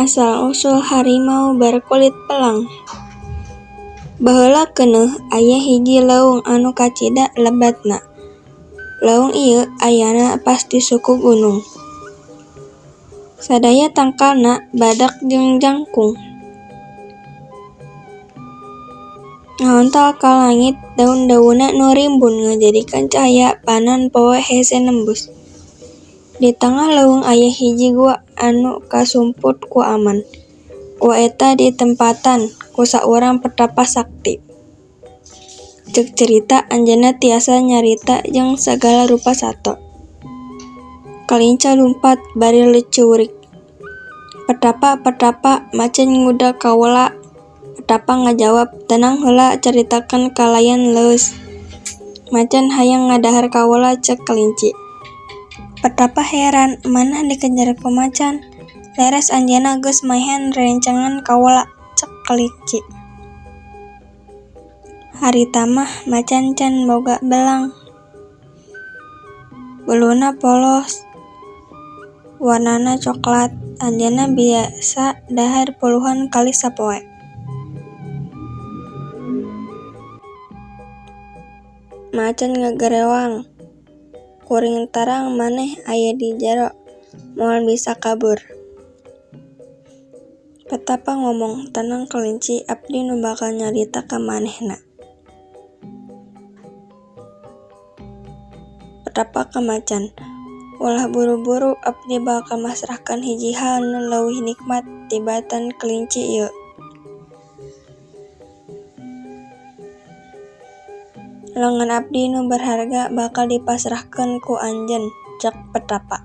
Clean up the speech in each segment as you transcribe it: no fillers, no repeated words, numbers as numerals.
Asal usul harimau berkulit belang. Baheula keuneuh aya hiji leuweung anu kacida lebatna. Leuweung ieu ayana pas di suku gunung. Sadaya tangkalna badak jeung jangkung. Ngahontal ka langit daun-daunna nu rimbun ngajadikeun cahaya panon poe hese nembus. Di tengah leuweung aya hiji gua anu kasumput ku aman. Gua eta ditempatan ku saurang petapa sakti. Ceuk carita anjeunna tiasa nyarita jeung sagala rupa sato. Kelinci lumpat bari leceurik. "Petapa, petapa, macan ngudag kaula." Petapa ngajawab, "Tenang heula caritakeun kalayan leueus." "Macan hayang ngadahar kaula," ceuk kelinci. Petapa heran, "Manah dikejar ku macan?" "Leres anjeunna geus maehan rerencangan kaula," ceuk kelinci. Harita mah macan can boga belang. Buluna polos, warnana coklat. Anjeunna biasa dahar puluhan kali sapoe. Macan ngagerewang, "Kuring terang maneh aya di jero, moal bisa kabur." Petapa ngomong, "Tenang kelinci, abdi nu bakal nyarita ka manehna." Petapa ka macan, "Ulah buru-buru, abdi bakal masrahkeun hiji hal nu leuwih nikmat tibatan kelinci ieu. Leungeun abdi nu berharga bakal dipasrahkeun ku anjeun," ceuk petapa.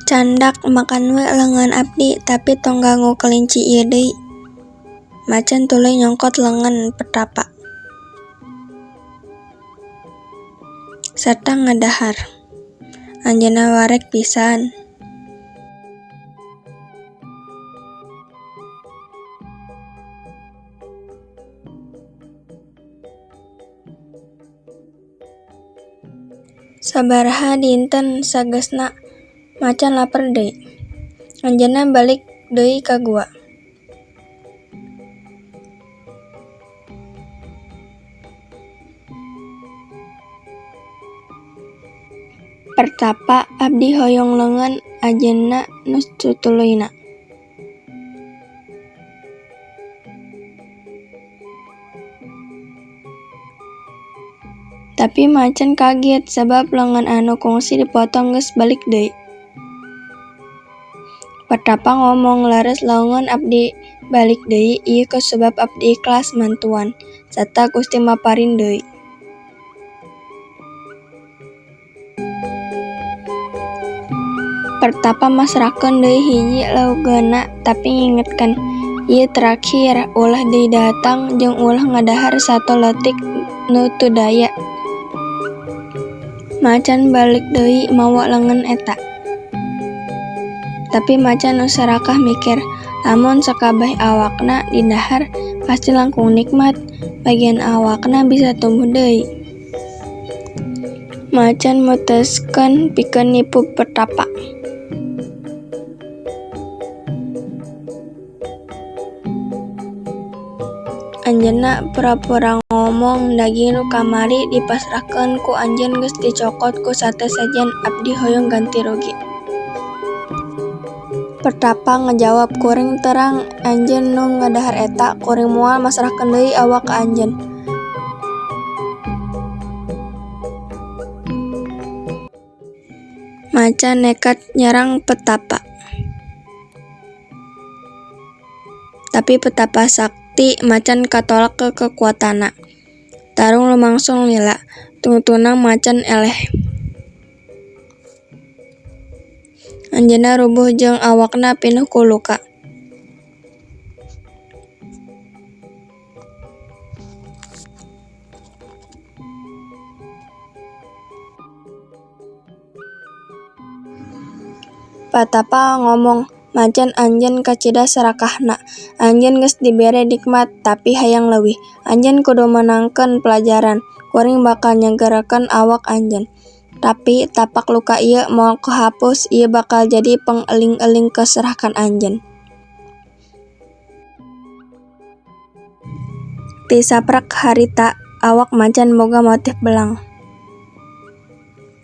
"Candak, makan we leungeun abdi, tapi tong ganggu kelinci ieu deui." Macan tuluy nyongkot leungeun petapa. Sarta ngadahar. Anjeunna wareg pisan. Sabaraha dinten sageusna, macan laper deui. Anjeunna balik deui ka gua. "Pertapa, abdi hoyong leungeun anjeunna nu satuluyna." Tapi macan kaget sabab leungeun anu kungsi dipotong geus balik deui. Pertapa ngomong, "Leres leungeun abdi balik deui ieu kusabab abdi ikhlas mantuan, sarta Gusti maparin deui." Pertapa masrahkeun deui hiji leungeunna tapi ngingetkeun, "Ieu terakhir, ulah deui datang jeung ulah ngadahar sato leutik nu teu daya." Macan balik deui mawa leungeun eta. Tapi macan nu sarakah mikir, lamun sakabeh awakna didahar pasti langkung nikmat, bagian awakna bisa tumbuh deui. Macan mutuskeun pikeun nipu petapa. Anjeunna pura-pura ngomong, "Daging nu kamari dipasrahkeun ku anjeun geus dicokot ku sate sejen, abdi hoyong ganti rugi." Pertapa ngajawab, "Kuring terang anjeun nu ngadahar eta, kuring moal masrahkeun deui awak ka anjeun." Macan nekat nyerang petapa. Tapi petapa sakti macan katolak ku kakuatanna. Tarung lumangsung lila, tungtungna macan eleh. Anjeunna rubuh jeung awakna pinuh ku luka. Patapa ngomong, "Macan anjeun kacida sarakahna. Anjeun geus dibere nikmat tapi hayang leuwih. Anjeun kudu meunangkeun palajaran. Kuring bakal nyegerkeun awak anjeun." Tapi, tapak luka ieu moal kuhapus ieu bakal jadi pengeling-eling keserakahan anjeun. Ti saprak harita awak macan boga motif belang.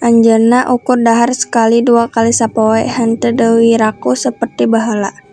Anjeunna ukur dahar sakali duakali sapoe, henteu deui rakus saperti baheula.